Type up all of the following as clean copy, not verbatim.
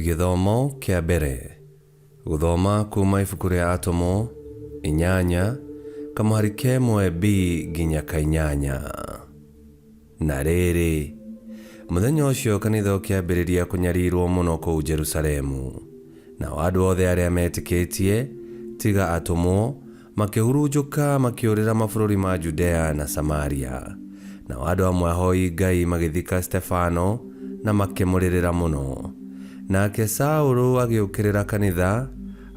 Gĩthomo kĩa mbere. Gũthoma kuma ibuku rĩa Atũmwo, inyanya, kamũhari ka ĩmwe B nginya ka inyanya. Na rĩrĩ, mũthenya ũcio kanitha ũkĩambĩrĩria kũnyarirũo mũno kũu Jerusalemu. Nao andũ othe arĩa meetĩkĩtie, tiga atũmwo, makĩhurunjũka makĩũrĩra mabũrũri ma Judea na Samaria. Nao andũ amwe ahoi Ngai magĩthika Stefano na makĩmũrĩrĩra mũno. Nake Saũlũ agĩũkĩrĩra kanitha,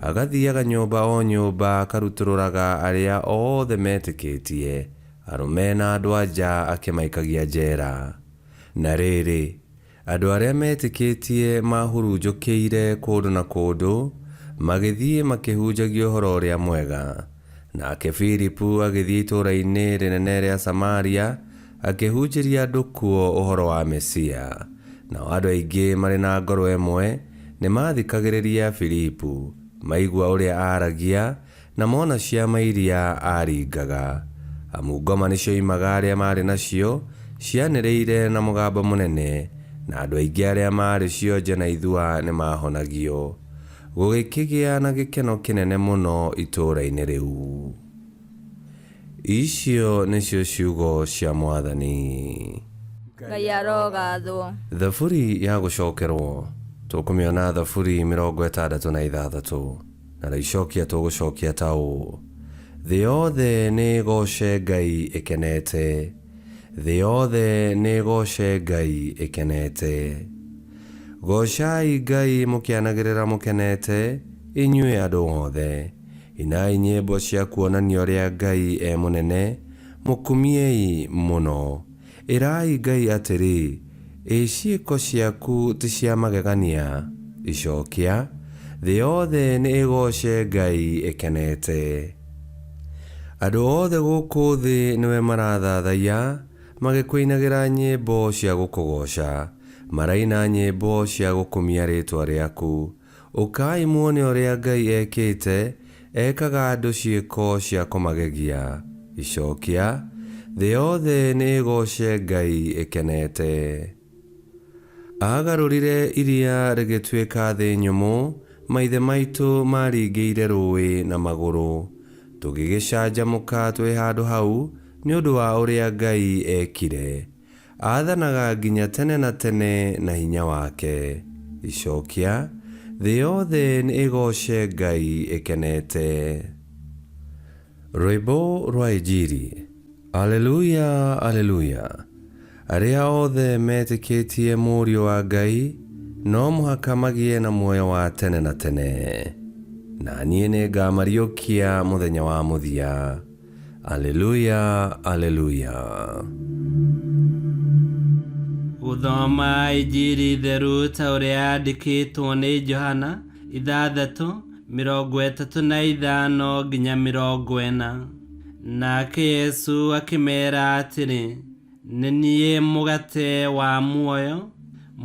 agathiaga nyũmba o nyũmba akarutũrũraga arĩa othe meetĩkĩtie, arũme na andũ-a-nja akĩmaikagia njeera. Na rĩrĩ, andũ arĩa meetĩkĩtie maahurunjũkĩire kũndũ na kũndũ, magĩthiĩ makĩhunjagia Ũhoro-ũrĩa-Mwega. Nake Filipu agĩthiĩ itũũra-inĩ rĩnene rĩa Samaria, akĩhunjĩria andũ kuo ũhoro wa Mesia. Nao andũ aingĩ marĩ na ngoro ĩmwe nĩmathikagĩrĩria Filipu, maigua ũrĩa aaragia, Na mona ciama iria aaringaga. Amu ngoma nĩcioimaga arĩa maarĩ nacio, cianĩrĩire na mũgambo mũnene, na andũ aingĩ arĩa maarĩ cionje na ithua nĩmaahonagio. Gũgĩkĩgĩa na gĩkeno kĩnene mũno itũũra-inĩ rĩu. Icio nĩcio ciugo cia Mwathani. Ngai arogathwo. Thaburi ya gũcokerwo, tũkũmĩona Thaburi 66. Na rĩicokia tũgũcokia ta ũũ, Thĩ yothe nĩ ĩgooce Ngai ĩkenete, Thĩ yothe nĩ ĩgooce Ngai ĩkenete. Goocai Ngai mũkĩanagĩrĩra mũkenete, inyuĩ andũ othe. Inai nyĩmbo cia kuonania ũrĩa Ngai e mũnene, mũkumiei mũno. Ĩrai Ngai atĩrĩ, Ĩ ciĩko ciaku ti cia magegania? Icokia, Thĩ yothe nĩ ĩgooce Ngai ĩkenete. Andũ othe gũkũ thĩ nĩwe marathathaiya, magĩkũinagĩra nyĩmbo cia gũkũgooca, maraina nyĩmbo cia gũkumia rĩĩtwa rĩaku. Ũkai muone ũrĩa Ngai ekĩte, ekaga andũ ciĩko cia kũmagegia. Icokia, Thĩ yothe nĩ ĩgooce Ngai ĩkenete. Aagarũrire iria rĩgĩtuĩka thĩ nyũmũ, maithe maitũ maaringĩire rũũĩ na magũrũ. Tũgĩgĩcanjamũka twĩ handũ hau nĩ ũndũ wa ũrĩa Ngai eekire. Aathanaga nginya tene na tene na hinya wake. Icokia, Thĩ yothe nĩ ĩgooce Ngai ĩkenete. Rwĩmbo rwa Injiri. Aleluya, Aleluya! Arĩa othe metĩkĩtie Mũriũ wa Ngai no mũhaka magĩe na muoyo wa tene na tene. Na niĩ nĩngamariũkia mũthenya wa mũthia. Aleluya, Aleluya. Gũthoma Injiri theru ta ũrĩa yandĩkĩtwo nĩ Johana, ithathatũ, 35 nginya 40. Nake Yesu akĩmera atĩrĩ, Nĩ niĩ mũgate wa muoyo,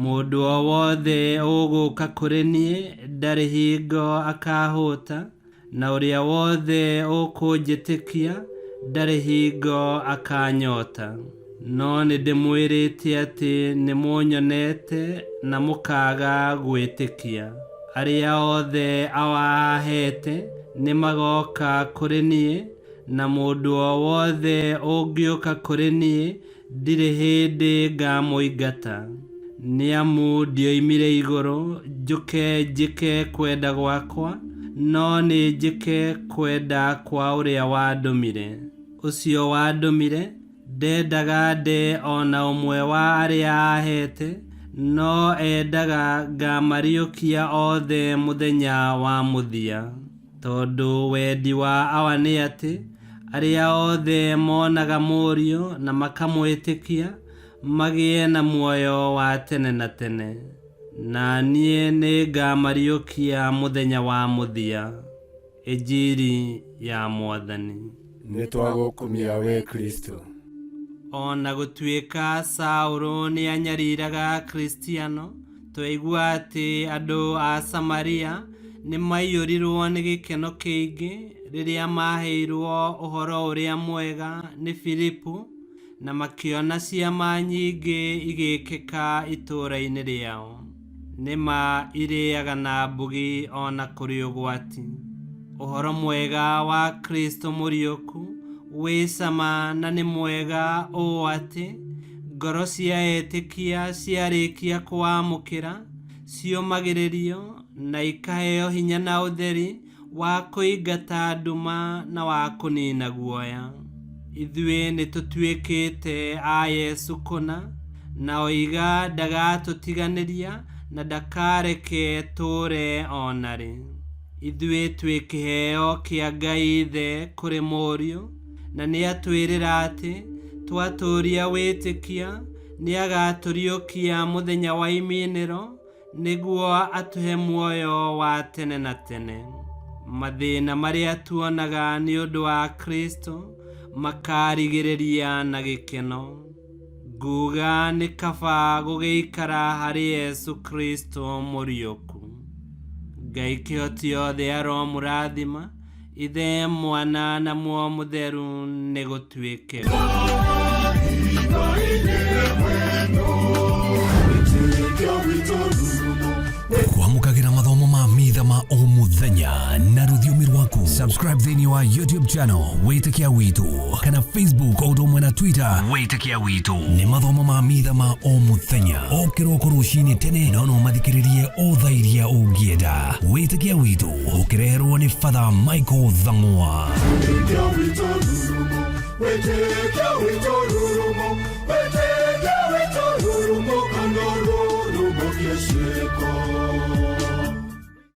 mũndũ o wothe ũgũũka kũrĩ niĩ ndarĩ hingo akahũta, Na ũrĩa wothe ũkũnjĩtĩkia ndarĩ hingo akanyota. No nĩndĩmwĩrĩte atĩ nĩmũnyonete na mũkaaga gwĩtĩkia. Arĩa othe Awa aheete nĩmagoka kũrĩ niĩ, na mũndũ o wothe ũngĩũka kũrĩ niĩ Ndirĩ hĩndĩ ngamũingata, nĩ amu ndioimire igũrũ njũke njĩke kwenda gwakwa, no nĩ njĩke kwenda kwa ũrĩa wandũmire. Ũcio wandũmire ndendaga nde o na ũmwe wa arĩa aaheete, no endaga ngamariũkia othe mũthenya wa mũthia. Tondũ wendi wa Awa nĩ atĩ, arĩa othe monaga Mũriũ na makamwĩtĩkia magĩe na muoyo wa tene na tene, na niĩ nĩngamariũkia mũthenya wa mũthia. Injiri ya Mwathani. Nĩtwagũkumia wee Kristũ. O na gũtuĩka Saũlũ nĩanyariiraga Akristiano, Twaigua atĩ andũ a Samaria nĩ maiyũrirũo nĩ gĩkeno kĩingĩ rĩrĩa maaheirũo ũhoro ũrĩa mwega nĩ Filipu na makĩona ciama nyingĩ igĩkĩka itũũra-inĩ rĩao. Nĩma irĩaga na mbugi ona kũrĩ ũgwati. Ũhoro mwega wa Kristo mũriũku wĩ cama na nĩ mwega ũũ atĩ ngoro cia etĩkia ciarĩkia kũwamũkĩra ciũmagĩrĩrio na ikaheo hinya na ũtheri wa kũingata nduma na wa kũnina guoya. Ithuĩ nĩtũtuĩkĩte a Yesu kũna, na oiga ndagatũtiganĩria na ndakareke tũũre ona rĩ. Ithuĩ twĩ kĩheo kĩa Ngai Ithe kũrĩ Mũriũ, na nĩatwĩrĩra atĩ twatũũria wĩtĩkia nĩagatũriũkia mũthenya wa iminĩro nĩguo atũhe muoyo wa tene na tene. Mathĩna marĩa tuonaga nĩ ũndũ wa Kristo makarigĩrĩria na gĩkeno. Nguga nĩ kaba gũgĩikara harĩ Yesu Kristo mũriũku. Ngai kĩhoti yothe aromũrathima, Ithe, Mwana na Muoyo Mũtheru, nĩ gũtuĩke. Kwamũkagĩra mathomo ma mitha ma o mũthenya na rũthiomi rwaku. Subscribe thĩinĩ wa YouTube channel Wĩtĩkia Witũ kana Facebook o ũndũ ũmwe na Twitter Wĩtĩkia Witũ. Nĩ mathomo ma mitha ma o mũthenya o kĩroko rũcinĩ tene, no no mathikĩrĩrie o thaa iria ũngĩenda. Wĩtĩkia Witũ ũkĩreherwo nĩ Father Michael Thang'wa. Wĩtĩkia witũ rurumo, wĩtĩkia witũ rurumo, wĩtĩkia witũ rurumo, kana rurumo kĩciko.